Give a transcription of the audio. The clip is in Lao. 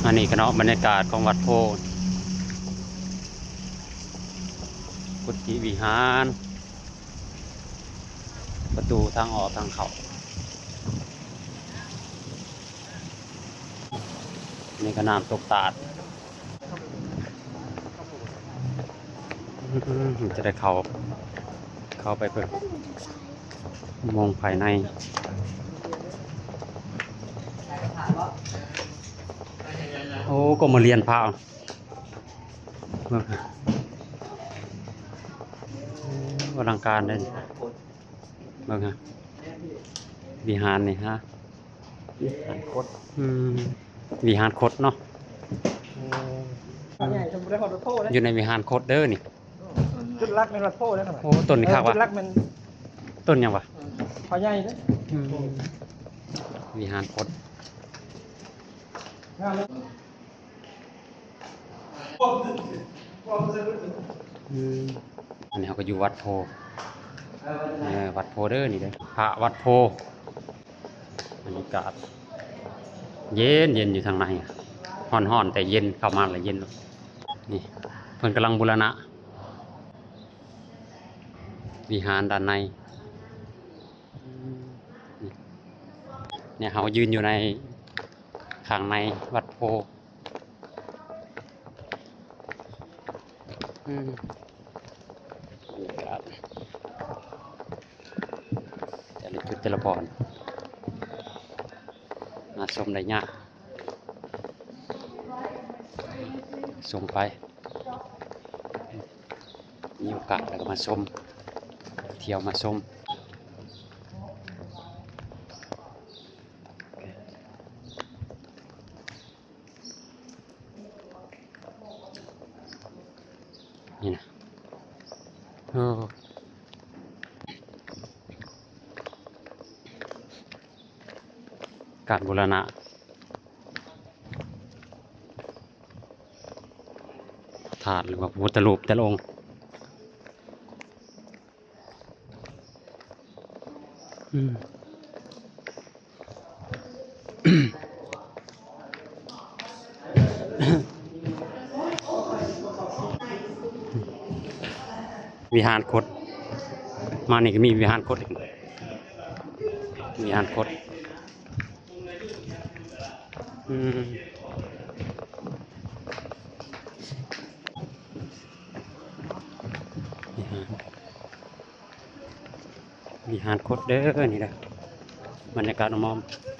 ອັນນີ້ກະເນາະ ບັນຍາກາດຂອງວັດໂພ ກຸດຕິວິຫານ ປະຕູທາງອອກທາງເຂົ້າ. ນີ້ກະນ້ຳຕົກຕາດ ຈະໄດ້ເຂົ້າ ເຂົ້າໄປເບິ່ງອຸໂມງພາຍໃນ. ໂອ້ ກໍມາລຽນພະ ເບິ່ງ ໂອ້ ອະລັງການເດ້ ເບິ່ງ ວິຫານນີ້ຮະ ວິຫານຄົດ ອືມ ວິຫານຄົດເນາະ ພະໃຫຍ່ ເພິ່ນບໍ່ໄດ້ຮອດວັດໂພເດ້ ຢູ່ໃນວິຫານຄົດເດີນີ້ ຈຸດຫຼັກແມ່ນວັດໂພເດ້. ໂອ້ ຕົ້ນນີ້ຄັກວ່ະ ຈຸດຫຼັກແມ່ນ ຕົ້ນຫຍັງວະ ພະໃຫຍ່ເດ້ ອືມ ວິຫານຄົດ ງາມເລີຍ. ອືມ ອັນນີ້ເຮົາກໍຢູ່ວັດໂພ ເອີ ວັດໂພເດີນີ້ເດີ ພະວັດໂພ. ບັນຍາກາດເຢັນໆ ຢູ່ທາງໃນ ຮ້ອນໆ ແຕ່ເຢັນ ເຂົ້າມາແລ້ວເຢັນ. ນີ້ເພິ່ນກຳລັງບູລະນະວິຫານດ້ານໃນ. ນີ້ ນີ້ເຮົາຢືນຢູ່ໃນ ຂ້າງໃນວັດໂພ. ອືມ ບັນຍາກາດແຕ່ລະຈຸດແຕ່ລະບ່ອນ ມາຊົມໄດ້ຍາກ ຊົມໄປ ມີໂອກາດແລ້ວກໍມາຊົມ ທ່ຽວມາຊົມ. ນີ້ນະ ໂອ້ ການບູລະນະພະທາດ ຫຼືວ່າພະພຸດທະຮູບແຕ່ລະອົງ. ອືມ ວິຫານຄົດ ມານີ້ກໍມີວິຫານຄົດອີກ ວິຫານຄົດ ອືມ ວິຫານ ວິຫານຄົດເດີ ນີ້ເດີ ບັນຍາກາດອ້ອມໆ.